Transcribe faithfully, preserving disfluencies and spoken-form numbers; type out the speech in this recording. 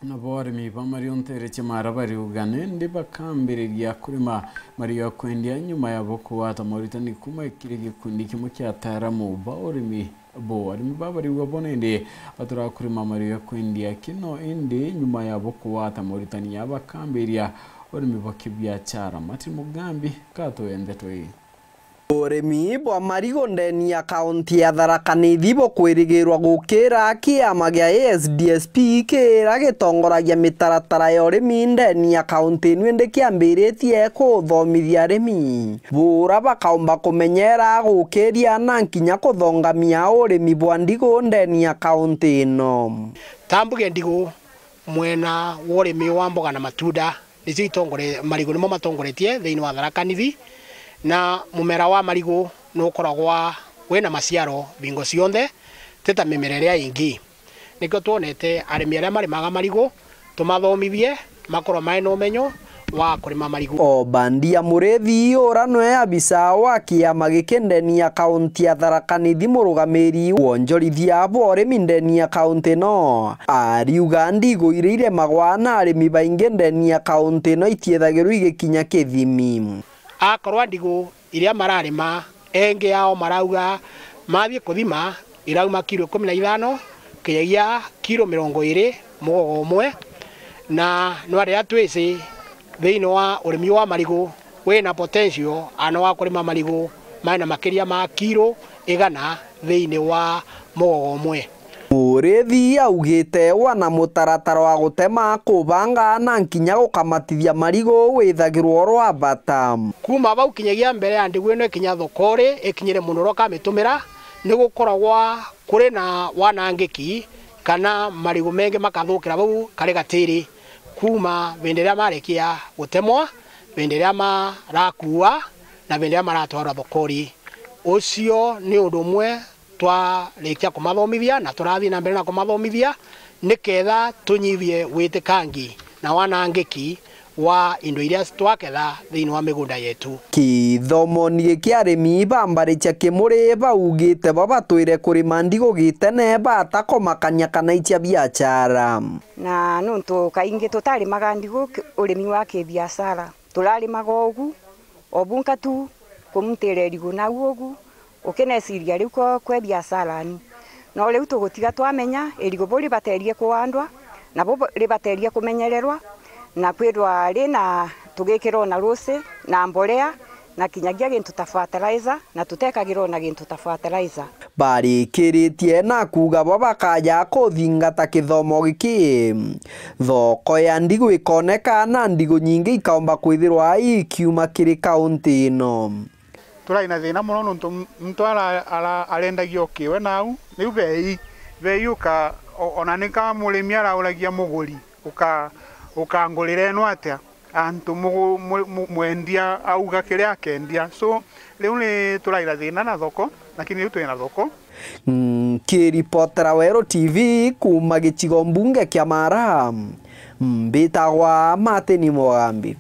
Nabo arimi ba mariu nteere cia Mara bariuga nindi bakambiriria kurima mariu ya kwendia nyuma ya bo kugwata moritani kuuma kiri gikundi kimwe kia ataaramu ba urimi. Bo arimi ba bariuga bo nindi baturaga kurima mariu ya kwendia kino indi nyuma ya bo kugwata moritani ya bakambiria urimi bwa kibiachara. Martin Mugambi katuye ndeto ii. Urimi bwa marigu ndeni ya kaunti ya Tharaka Nithi bukwirigirwa gukira kiama gia A S D S P kiria gitongoragia mitaratara ya urimi ndeni ya kaunti ino indi kiambiritie kuthomithia arimi bura bakaumba kumenyera gukiria na nkinya kuthongamia urimi bwa ndigu ndeni ya kaunti ino. Tambuge ndigu mwena wa urimi wa mboga na matunda nicio itongore-, marigu nimo matongoretie thiini wa Tharaka Nithi, na mumera wa marigu nukoragwa wina maciaro bingo cionthe, ti ta mimera iria ingi. Nikio twonete arimi aria marimaga marigu tumathomithie, makorwo mai na umenyo wa kurima marigu. Obandia Murithi, ura nwe abisa wa kiama giki ndeni ya kaunti ya Tharaka Nithi, murugamiri wonjorithia bwa urimi ndeni ya kaunti ino, ariuga ndigu iria iremagwa na arimi baingi ndeni ya kaunti ino itiethagirwa igikinya kithimi. Akorwa ndigu iria mararima, engi yao marauga mathie kuthima irauma kiro ikumi na ithano, kiyagia kiro mirongo iri mugogo umwe, na nwa riria twisi thiini wa urimi wa marigu wina potential ana wa kurima marigu maina makiria ma kiro igana thiini wa mugogo umwe. Murithi augite wana mutaratara wa gutema, kubanga na nkinya gukamatithia marigu withagirwa uri wa bata. Kuuma bau kinyagia mbere ya ndigu ino ikinya thokori, ikinyire mundu uria ukamitumira, ni gukoragwa kuri na wanangiki kana marigu mengi makathukira bau kari gatiri, kuuma bindi iria marekia gutemwa, bindi iria marakuua, na bindi iria maratwarwa thokori. Ucio ni undu umwe twarikia kumathomithia na turathii na mbere na kumathomithia, niketha tunyivie witikangi na wanangiki wa indo iria twaketha thiini wa migunda yetu. Kithomoni giki arimi ba mbari cia Kimuri baugite bo batwire kurima ndigu gitene batakomakania kana icia biachara. Na nuntu kaingi tutarimaga ndigu ki-, urimi wa kibiashara, turarimaga ugu, o bunka tu kumutira irigu nau ugu, ukineciria riu ko kwe biashara ni. No riu tugutiga twamenya irigu bu ribaterie kuandwa, na bu ribaterie kumenyererwa, na kwithwa ri na tugikirwa na ruci, na mborea, na kinyagia gintu ta fertilizer, na tutekagirwa na gintu ta fertilizer. Barikiritie na kuuga bo bakaja kuthingata kithomo giki, thoko ya ndigu ikoneka na ndigu nyingi ikaumba kwithirwa ikiuma kiri kaunti ino. Turai na thina mono nontu m-, muntu ara-, ara-, arendagia o kiwe nau, riu bei, bei uka-, o-, ona nika murimi arauragia muguri, uka-, ukangurira ino atia? Antu mugu-, mu-, mu-, mwendia auga kiria akendia. So, riu ni turaira thina na thoko, lakini riu twina thoko. Nkiripotera Weru T V kuuma gicigo mbunge kia Mara, mbitagwa Martin Mugambi.